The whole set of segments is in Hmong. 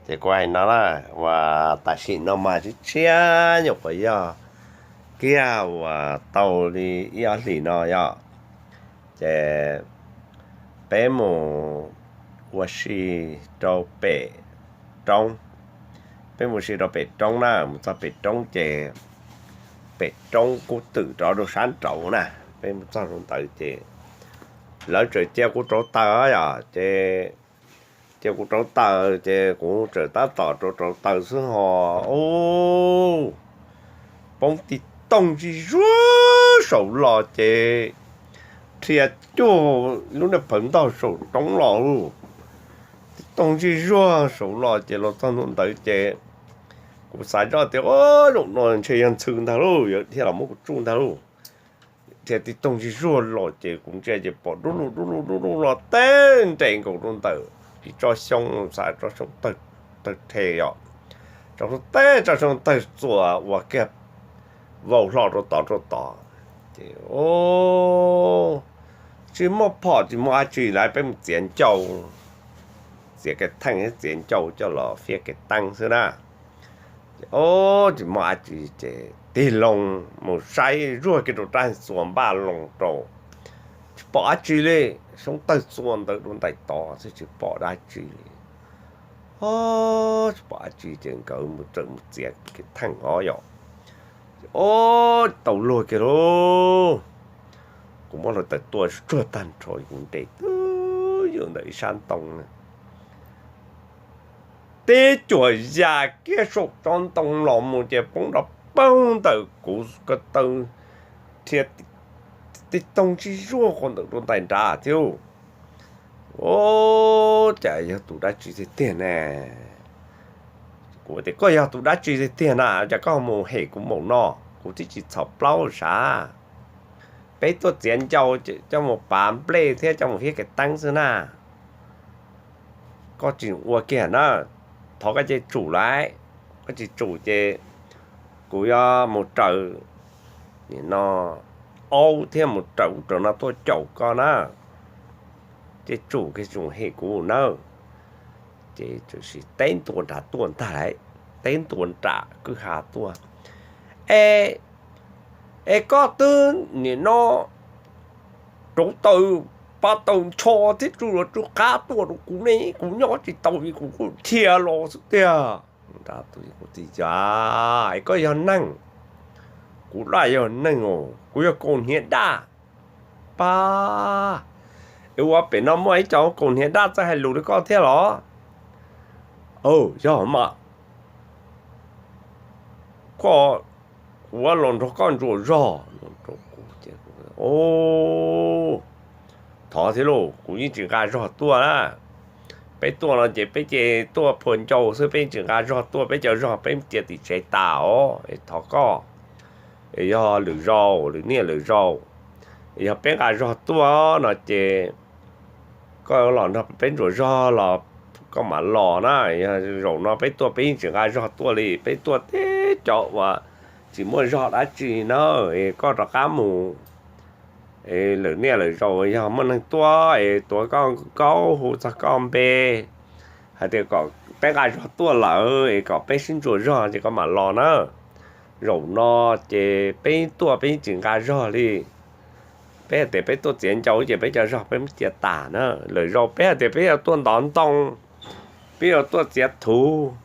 Ces kuv hais no na, uas tam sim no mas tshiab tshiab nyuam qhuav yog kiag uas tau li ib ob hlis no yom, ces peb mus ua si rau pem roob. Peb mus si rau pem roob na, mus txog pem roob ces pem roob kub twm rov rau sab nraud na. Peb mus txog rau ntawd ces lawv tseem cia kuv rauv taws yom, ces cia kuv rauv taws ces kuv tseem tab tom rauv rauv taws xwb ho, u, poob tib toog ntsis zuag saum los ces rhia cuag lub niag phawv ntog saum roob los lauj. Tib toog ntsis zuag saum los ces los txog ntua ntawd ces kuv xav zoj tias, o, zaum no ntshe yog ntxhw ntag lauj, yuav dhia los muab kuv tsuj ntag lauj. Rhia tib toog ntsis zuag los ces kuv ntsia ces pom dub lug dub lug dub lug los teb nres nkaus rau ntawm ib tsob xyoob, xav tsob xyoob tawg rhe yom, tsob xyoob teb, tsob xyoob tawg txuas ua kiag vau hlo rau tod rau tod. Ces, o, tsis muaj phom tsis muaj dab tsi lawm, peb mus txiav ncau, txiav kev theej thiab txiav ncau coj los fiab kev teeb xwb na. Ces, o, tsis muaj dab tsi ces tig loo mus saib zuag kiag rau rab txuas npaj loo rau, tsis pom dab tsi li. Xyoob tawg txuas ntawd rau ntais tod xwb tsis pom dab tsi li. O, tsis pom dab tsi ces nkawd mus txawm mus txiav kev theej os yom. O, tau luag kiag lauj. Kuv muab hluav taws tua tsuag tag nrho kuv nres twb ywm ntawm ib sab ntoo na. Tib cuam ya kiag saum tsob ntoo los mus ces poob nrov poog ntawm kuv ko taw, rhia tib toog ntsis zuag qhov ntawm rau ntais nrad thiab. O, cas yog tus dab tsi tiag tiag ne? Kuv tias, koj yog tus dab tsi tiag tiag na, cas koj mus hem kuv npaum no? Kuv twb tsis txhaum plaub sav. Peb tuaj txiav ncau coj mus pav nplej thiab coj mus fiab kev teeb xwb na. Koj tsis ua kiag na, thov koj cia li tsum lawm. Koj tsis tsum ces kuv yuav mus raws nim no aub thiab mus raws ub raws no tuaj caum koj na. Cia li tsum kiag, tsum hem kuv nawb. Ces txawm sis teb ntua nram tuaj ntag lauj, teb ntua nram kwj ha tuaj. E, es koj twb nim no rauv taws, pab taws ncho thiab tsw los tsw qab tuaj rau kuv ne, kuv nyob tsis tau li kuv kuj dhia los xwb tiag. Kuv tias, yog, es koj yog neeg? Kuv daj yog neeg os, kuv yog kaus hniav daj. Pab, es ua pem no muaj ib co kaus hniav daj txawj hais lus li koj thiab los? Yog mas, koj, kuv los nrog koj ntsuas zog. Thov thiab lauj, kuv yeej tsis nqa zog tuaj na. Peb tuaj no ces peb ces tuaj phua ncau xwb, peb yeej tsis nqa zog tuaj, peb cov zog peb cia tim tsev tas os. Thov koj, yog lwm zaus, lwm niaj lwm zaus, yog peb nqa zog tuaj no ces koj los nrog peb ntsuas zog los koj mam los na. Yog zaum no peb tuaj peb yeej tsis nqa zog tuaj li, peb tuaj tib co uas tsis muaj zog dab tsi na. Koj rov qab mus, lwm niaj lwm zaus yog muaj neeg tuaj es tuav koj nkaub hu txog koj npe hais tias kom peb nqa zog tuaj lawm es kom peb sib ntsuas zog ces koj mam los na. Zaum no ces peb tuaj peb yeej tsis nqa zog li. Peb hais tias peb tuaj txiav ncau ces peb cov zog peb muab cia tas na. Lwm zaus peb hais tias peb yuav tuaj ntov ntoo, peb yuav tuaj txiav thuv,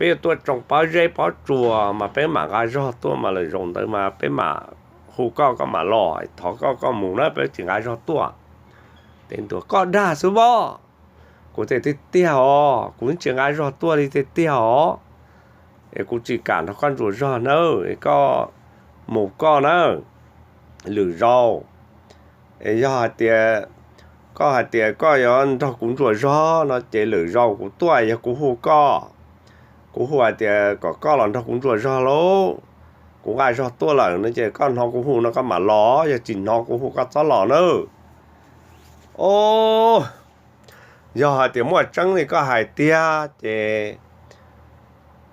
peb yuav tuaj tsoo pob zeb pob tsuas mas peb mam nqa zog tuaj mas lwm zaus ntawd mas peb mam hu koj koj mam los, thov koj koj mus na, peb tsis nqa zog tuaj. Ces ntuas koj dag xwb pob. Kuv tias tiag tiag os, kuv tsis nqa zog tuaj li tiag tiag os. Es kuv tsis kam nrog koj ntsuas zog nawb, es koj mus koj na, lwm zaus. Es yog hais tias koj hais tias koj yuav nrog kuv ntsuas zog no ces lwm zaus kuv tuaj yog kuv hu koj. Kuv hu hais tias kom koj los nrog kuv ntsuas zog lauj, kuv nqa zog tuaj lawm no ces koj hnov kuv hu no koj mam los, yog tsis hnov kuv hu koj txhob los nawb. O, yog hais tias muaj tseeb li koj hais tiag ces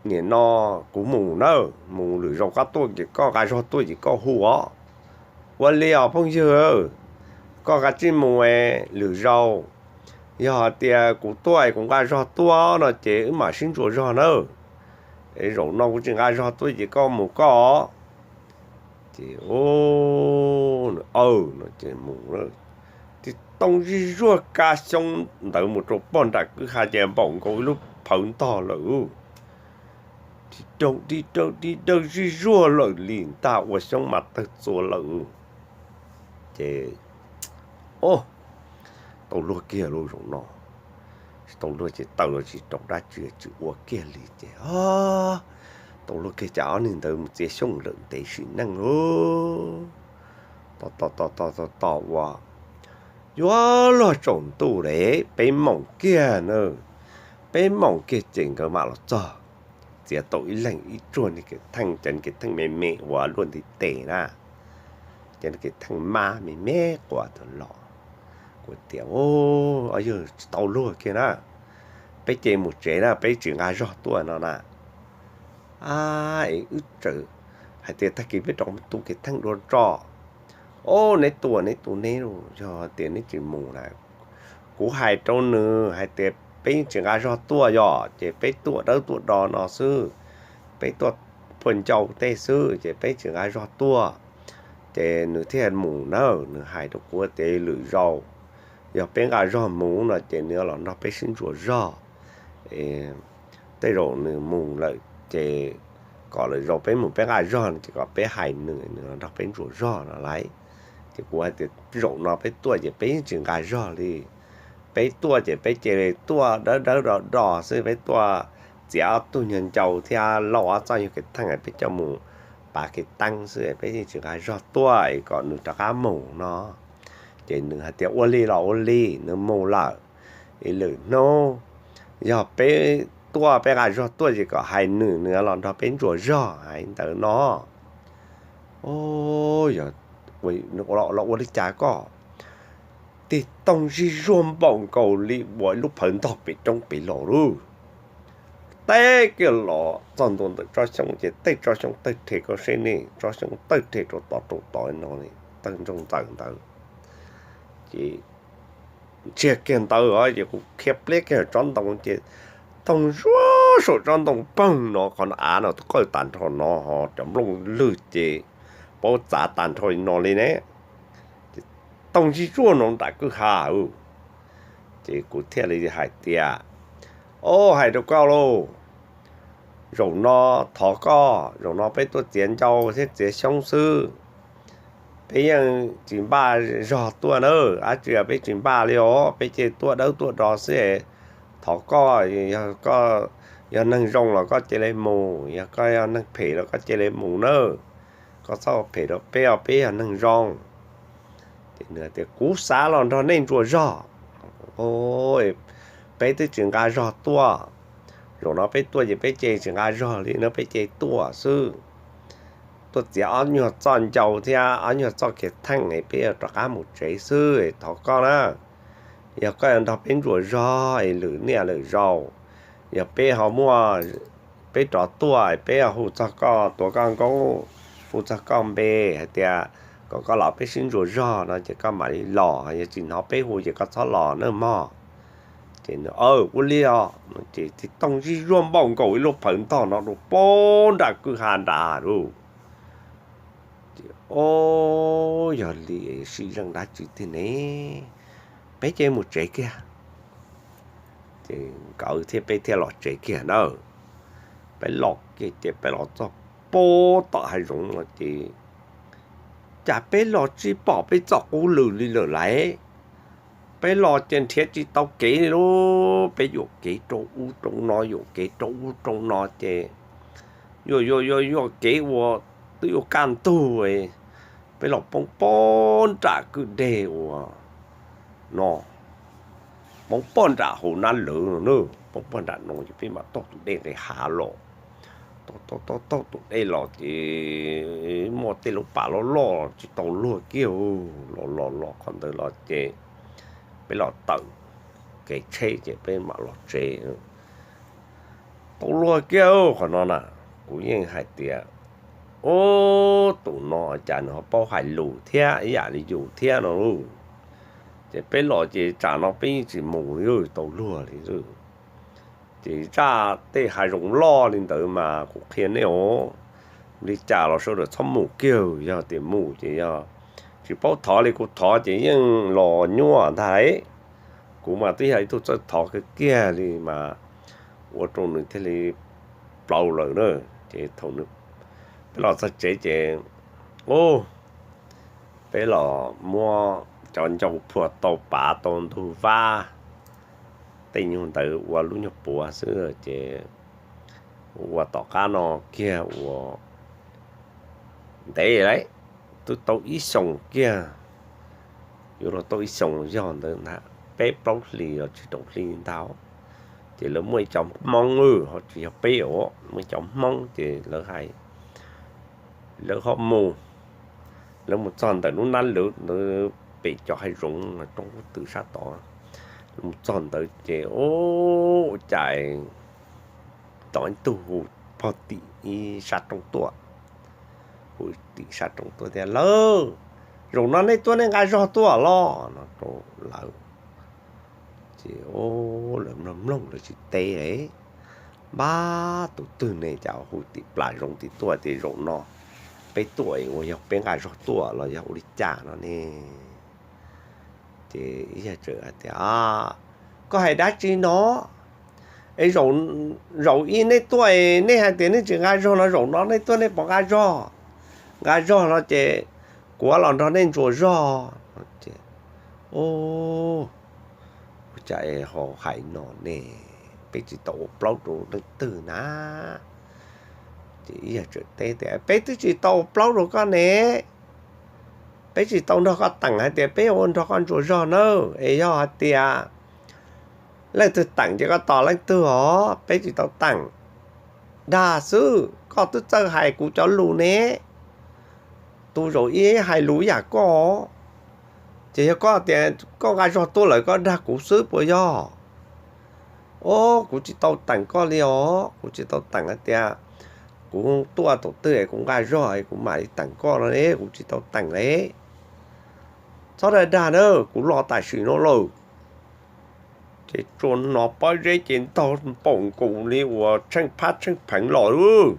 nim no kuv mus nawb, mus lwm zaus koj tuaj ces koj nqa zog tuaj ces koj hu os. Ua li os phooj ywg, koj kav tsij mus, lwm zaus Yog hais tias kuv tuaj es kuv nqa zog tuaj no ces wb mam sib ntsuas zog nawb. Zaum no kuv tsis nqa zog tuaj ces koj mus koj. Ces aw, no ces mus, tib tooj zij zuag kab xyoob ntawd mus rau pog nram kwj ha ces npaum nkaus ib lub phawv ntog lawm. Tib dawg tib dawg tib dawg zij zuag lawm li ntag, ua xyoob mas tawg txua lawm. Ces, o, tau luag kiag lub zaum no, tau luag ces taw los tsis rau dab tsi, tsis ua kiag li ces, tau luag kiag ces ob niag ntawd mus txiav xyoob lawm ntev sim neej lauj. Tos tos tos tos tos ua, yuav luag tsaus ntuj lawm, peb moos kiag na, peb moos kiag ces nkawd mam los txog. Txiav tau ib leeg ib tsuag niag kev theej, cov kev theej me me uas luaj ntiv tes na, cov kev theej mab me me quas tau los. Kuv tias, yog tsis tau luag kiag na, peb ces mus tsev na, peb tsis nqa zog tuaj no na. A, es wb txawm hais tias tag kis peb rov tu kev theej dua tso. O, neb tua neb tus neb los, yog tias neb tsis mus na, kuv hais rau nws hais tias peb yeej tsis nqa zog tuaj yog ces peb tuaj dawb tuaj do no xwb, peb tuaj puag ncau tej xwb ces peb tsis nqa zog tuaj. Ces nws thiaj mus na, nws hais rau kuv tias lwm zaus yog peb nqa zog mus no ces nws los nrog peb sib ntsuas zog. Tej zaum nws mus lawm ces kom lwm zaus peb mus peb nqa zog no ces kom peb hais nws, nws los nrog peb ntsuas zog no lauj. Ces kuv hais tias zaum no peb tuaj ces peb yeej tsis nqa zog li. Peb tuaj ces peb cia li tuaj dawb dawb do do xwb, peb tuaj txiav ob tug nyuag ncau thiab lauj ob txoj nyuag kev theej peb coj mus pav kev teeb xwb, peb yeej tsis nqa zog tuaj es kom nws rov qab mus no. Ces nws hais tias ua li los ua li, nws mus lawm, es lwm hnub yog peb tuaj peb nqa zog tuaj ces kom hais nws, nws los nrog peb ntsuas zog hais ntawd no. Los ua li cas koj? Tib tooj zij zuag npaum nkaus li uas ib lub phawv ntog pem roob pem los lauj. Teb kiag los txog ntua ntawm tsob xyoob ces tej tsob xyoob tawg rhe, koj saib ne, tsob xyoob tawg rhe rau tod rau tod no, tawg ntsoog ntxaws ntawd. Ces ntsiag kiag ntawd os, ces kuv khiav pliab kiag tsob ntoo ces toog zuag saum tsob ntoo poog no, qhov av no qawj tag nrho no, ho cov nplooj lwg ces paub txav tag nrho li no li ne. Ces toog zij zuag no nram kwj ha. Ces kuv thiaj li hais tias, o, hais rau koj lauj, zaum no thov koj, zaum no peb tuaj txiav ncau thiab txiav xyoob xwb, peb yeej tsis npaj zog tuaj na, dab tsi peb tsis npaj li os, peb cia li tuaj dawb tuaj do xwb. Thov koj, yog neeg zoo los koj cia li mus, yog koj yog neeg phem los koj cia li mus nawb. Koj txhob phem rau peb os, peb yog neeg zoo. Ces nws tias kuv xav los nrog nej ntsuas zog, peb twb tsis nqa zog tuaj, zaum no peb tuaj ces peb cia li tsis nqa zog li na, peb cia li tuaj xwb. Tuaj txiav ob nyuag txoj ncau thiab ob nyuag txoj kev theej es peb yuav rov qab mus tsev xwb, thov koj na. Yog koj yuav nrog peb ntsuas zog es lwm niaj lwm zaus, yog peb ho muaj, peb rov tuaj peb hu txog koj, tuav koj nkauj, hu txog koj npe hais tias kom koj los peb sib ntsuas zog no ces koj mam li los, yog tsis hnov peb hu ces koj txhob los nawb mog. Ces nws, ua li os. Ces tib tooj zij zuag npaum nkaus ib lub phawv ntog no rau pem nram kwj ha nrad lauj. Ces, o, yog li sim zeej dab tsi tiag ne, peb cia li mus tsev kiag. Ces nkawd thiab peb thiaj los tsev kiag na. Peb los kiag ces peb los txog pem tom hav zoov no ces, cas peb los tsis pom peb txoj qub lwm li lawm lauj. Peb los ces nrhiav tsis tau kev li lauj, peb yuam kev rau ub rau no, yuam kev rau ub rau no ces yuam yuam yuam yuam kev ua twb yuav kaj ntug, peb los poob pem nram kwj deg uas no, poob pem nram hauv nab lawv no na, poob pem nram no ces peb mam taug tus dej nqis hav los. Taug taug taug tus dej los ces muaj tej lub pas loj loj tsis tau luag kiag, los los los qhov ntawd los ces peb los tawm kev tsheb ces peb mam los tsev. Tau luag kiag qhov no na, kuv yeej hais tias, ub, tus no cas nws ho paub hais lus thiab ib yam li yus thiab no lauj. Ces peb los ces tsam no peb yeej tsis mus li, tau luag li. Ces zaj tej hav zoov loj li ntawd mas kuv qhia nej os, li cas los sawv daws txhob mus kiag, yog tias mus ces yog tsis paub thov li kuv thov ces yeej los nyuaj ntag lauj. Kuv mas twb yog ib tug txawj thov kiag kiag li mas ua rau nws thiaj li plaub lawm na. Ces thaum nws, peb los txog tsev ces, u, peb los muab cov ncau phua tau pav tau ntug vab, tej nyuag ntawd ua lub nyuag puav xwb ces ua tom qab no kiag ua ntev lawm, twb tau ib xyoos kiag, yuav luag tau ib xyoos yog ntawd ntag, peb plaub hlis los tsis rau hli ntag. Ces lawv muaj ib co Hmoob, ho tsis yog peb os, muaj ib co Hmoob ces lawv hais, lawv ho mus, lawv mus txog ntawm lub nab lawv ntawd pem cov hav zoov roob huv twm sab tod. Lawv mus txog ntawd ces, u, ua cas tom ib tug hu pog tim ib sab roob tuaj, hu tim sab roob tuaj tias, Lawv, zaum no nej tuaj nej nqa zog tuaj los? no rau lawv. Ces, u, lawv mloog mloog lawv tsis teb li. Npab, tus twg ne cas hu tim plas zoov tim tuaj tias zaum no peb tuaj es ua yog peb nqa zog tuaj los yog ua li cas no ne? Ces ib yawg txawm hais tias, Koj hais dab tsi no? Es zaum ib nej tuaj es nej hais tias nej tsis nqa zog no, zaum no nej tuaj nej puas nqa zog? Nqa zog no ces kuv los nrog nej ntsuas zog. Ces, u, ua cas ho hais no ne? Peb tsis tau ua plaub rau leej twg na. Ces ib yawg txawm teb tias, Peb twb tsis tau ua plaub rau koj ne. Peb tsis tau nrog koj teem hais tias peb ua nrog koj ntsuas zog nawb. Es yog hais tias leej twg teem ces koj tos leej twg os, peb tsis tau teem. Dag xwb, koj twb txawj hais kuv cov lus ne. Tus zaum ib hais lus yam koj, ces yog koj tias koj nqa zog tuaj lawm koj dag kuv xwb puas yog? O, kuv tsis tau teem koj li os, kuv tsis tau teem hais tias kuv tuaj tus twg es kuv nqa zog es kuv mam li teem koj no, kuv tsis tau teem li. Txhob dag dag na, kuv los tam sim no lawm. Ces tsuas hnov pob zeb ces ntog npaum nkaus li uas tsheej phab tsheej pheev los,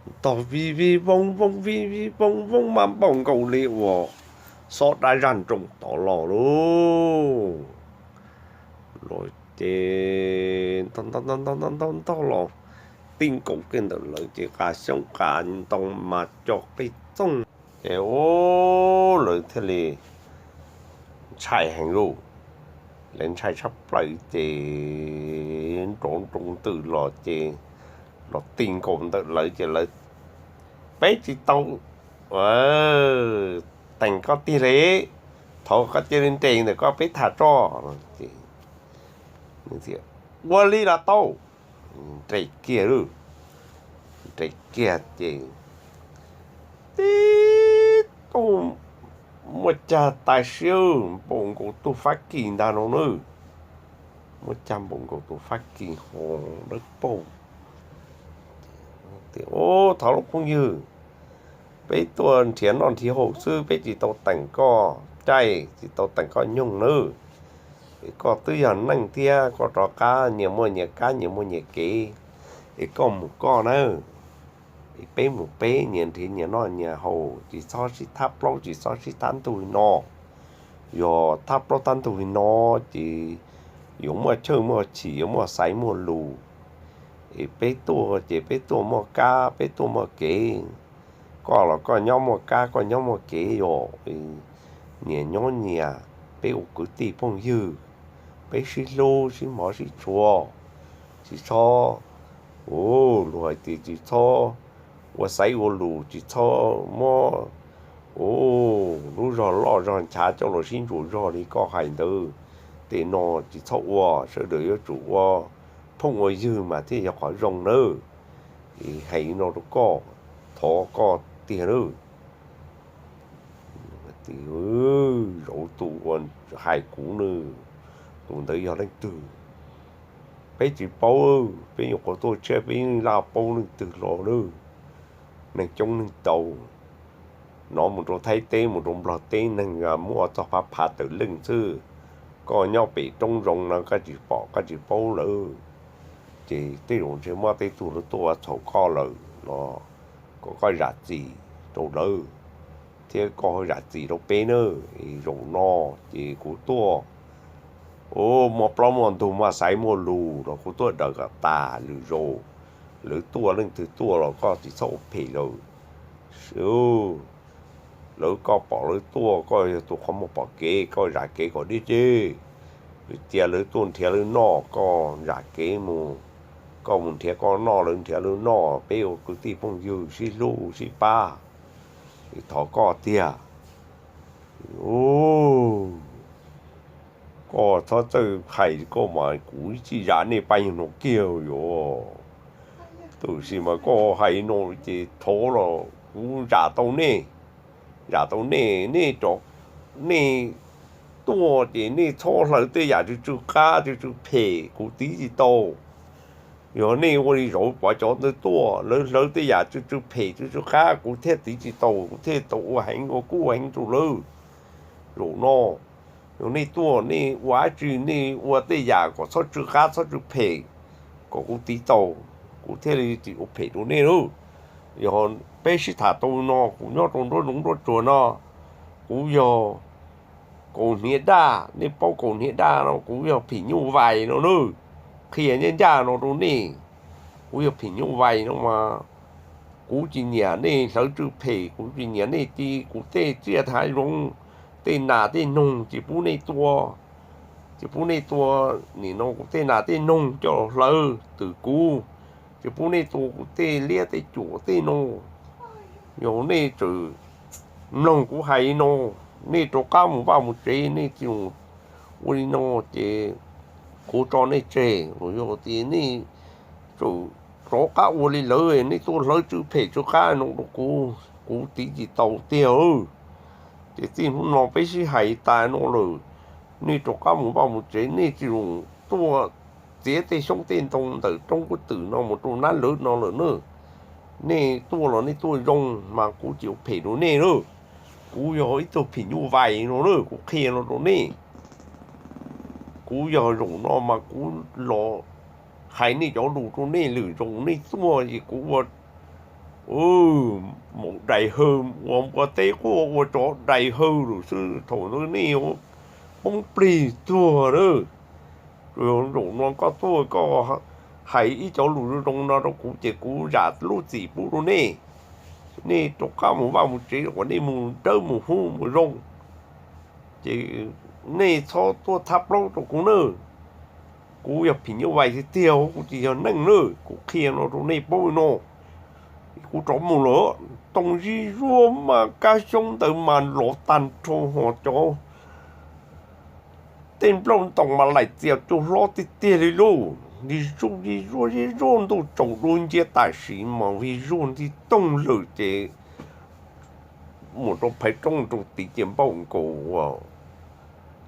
ntog vij vij vooj vooj vij vij vooj vooj mas npaum nkaus li uas xob dab zaj nroo tod los lauj. Los ces ntog ntog ntog ntog los tij nkaus kiag ntawm lawv ces qas xyoob qas ntoo mas co qij txooj. Ces u, lawv thiaj li ntshai heev lauj. Lawv ntshai tshaj plaws ces nrov nroo ntws los ces los tij nkaus ntawm lawv ces lawv, Peb tsis tau teem koj tiag li, thov koj cia li nres ntawm koj peb tham tso. Ua li los tau. Nres kiag lauj, nres kiag ces tib tug muaj cag tas siab npaum nkaus tus Fab Kis ntag no na. Muaj cag npaum nkaus tus Fab Kis ho dawb paug. Thov lauj phooj ywg, peb tuaj nrhiav noj nrhiav haus xwb, peb tsis tau teem koj caij, tsis tau teem koj nyoog nawb. Es koj twb yog neeg thiab, koj rov qab nyias muaj nyias kab nyias muaj nyias kev, es koj mus koj nawb, es peb mus peb, nyias nrhiav nyias noj nyias haus, tsis txhob sib thab plaub tsis txhob sib thab ntug li no. Yog thab plaub thab ntug li no ces yuav muaj chawj muaj chim, yuav muaj xaiv muaj lus. Es peb tuaj ces peb tuaj muaj kab, peb tuaj muaj kev. Koj los koj nyob muaj kab, koj nyob muaj kev, yog nyias nyob nyias, peb ua kwv tij phooj ywg, peb sib hlub sib hmov sib tshua, tsis txhob, luag hais tias tsis txhob ua xaiv ua lus, tsis txhob muab lub zog loj zog nchav coj los sib ntsuas zog li koj hais ntawd. Tej no tsis txhob ua, sawv daws yuav tsum ua phooj ua ywg mas thiaj yog qhov zoo nawb. Hais li no rau koj, thov koj tiag nawb. Zauv tus uas hais kuv nws, tus ntawd yog leej twg? Peb tsis paub, peb nyuam qhuav tuaj tshiab peb yeej laj paub leej twg los nawb. Neeg coob neeg ntau, no mus rau Thaib teb mus rau Nplog teb neeg muaj txog phav phav tawm leej xwb. Koj nyob pem roob zoov no koj tsis pom koj tsis paub lawm. Ces tej zaum ntshe muaj tej tug lawv tuaj ua txhaum koj lawm no, kom koj zam txim rau lawv thiab koj zam txim rau peb nawb. Zaum no ces kuv tuaj, muaj plaub muaj ntug muaj xaiv muaj lus los kuv tuaj daws kom tas lwm zaus. Lawv tuaj leej twg tuaj los koj tsis txhob ua phem lawm. Lawv, koj pom lawv tuaj koj yog tus qhov muag pom kev koj zam kev kom deb deb. Cia lawv tuaj nrhiav lawv noj koj zam kev mus, koj mus nrhiav koj noj lawv nrhiav lawv noj, peb ua kwv tij phooj ywg sib hlub sib pab. Thov koj tiag. Koj txhob txawj hais koj mas kuv tsis zam nej pab yawg no kiag yuav. Tab sis mas koj hais no ces thov los kuv zam tau nej, zam tau nej, nej, nej tuaj ces nej txhob hlawv tej yam tsw tsw qab tsw tsw phem kuv tiv tsis tau. Yog nej ua li zauv pov cov ntawd tuaj lawv hlawv tej yam tsw tsw phem tsw tsw qab kuv thiaj tiv tsis tau, kuv thiaj tau ua heev ua kub ua heev rau lawv. Zaum no yog nej tuaj nej ua dab tsi nej ua tej yam kom txhob tsw qab txhob tsw phem, kom kuv tiv tau, kuv thiaj li tsis ua phem rau nej lauj. Yog peb sib tham tau no kuv nyob rau nruab zoov nruab tsuag no, kuv yog kaus hniav daj, nej paub kaus hniav daj no kuv yog phim nyuj vais no na. Qhia ncaj ncaj no rau nej, kuv yog phim nyuj vais no mas kuv tsis nyiam nej hlawv tsw phem, kuv tsis nyiam nej ti kuv tej tsiaj hav zoov, tej nas tej noog tsis pub nej tua, tsis pub nej tua. Nim no kuv tej nas tej noog coj los hlawv twm kuv, tsis pub nej tua kuv tej liab tej cuam tej no. Yog nej tseem mloog kuv hais li no, nej rov qab mus vaj mus tsev nej tsis ua li no ces kuv tso nej tseg. Los yog tias nej tseem rov qab ua li lawv, nej tuaj hlawv tsw phem tsw qab no rau kuv, kuv tiv tsis tau tiag. Ces txij hnub no peb sib hais tas no lawm, nej rov qab mus vaj mus tsev, nej tsis zoo tuaj txiav tej xyoob tej ntoo ntawm roob kub twm no mus rau nab lawv no lawm na. Nej tuaj los nej tuaj zoo mas kuv tsis ua phem rau nej lauj. Kuv yog ib tug phim nyuj vais no na, kuv qhia no rau nej. Kuv yog zaum no mas kuv los hais nej cov lus rau nej, lwm zaus nej tuaj es kuv ua maum dais haw, ua npua teb quaj ua tsov dais haw lawm xwb, thaum ntawd nej poob plig tuag lawm. Zaum no koj tuaj koj hais ib cov lus zoo zoo no rau kuv ces kuv zam lub txim pub rau nej. Nej rov qab mus vaj mus tsev kom nej mus dawb mus hub mus zoo, ces nej txhob tuaj thab plaub rau kuv nawb. Kuv yog phim nyuj vais tiag tiag, kuv tsis yog neeg nawb, kuv qhia no rau nej paub no. Kuv rov mus lawm, ntoo zib zuag mas kab xyoob ntawd mas lov tag nrho, ho cov tej nplooj ntoo mas laim txias cua hlob tiag tiag li lauj. Nti zuj zib zuag zib zuag, ntuj tsaus dua nciab tam sim mas vij zuag nti toog lawm ces mus rau phaiv roob rau tid ces npauj nkaus ua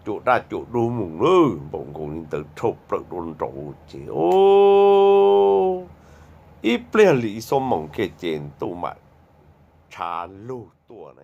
cuam daj cuam dub mus lawm, npauj nkaus li ntawd rhau plaws dua nraud ces ib pliag li ib xuab moos kiag ces ntuj mam tshav lug tuaj na.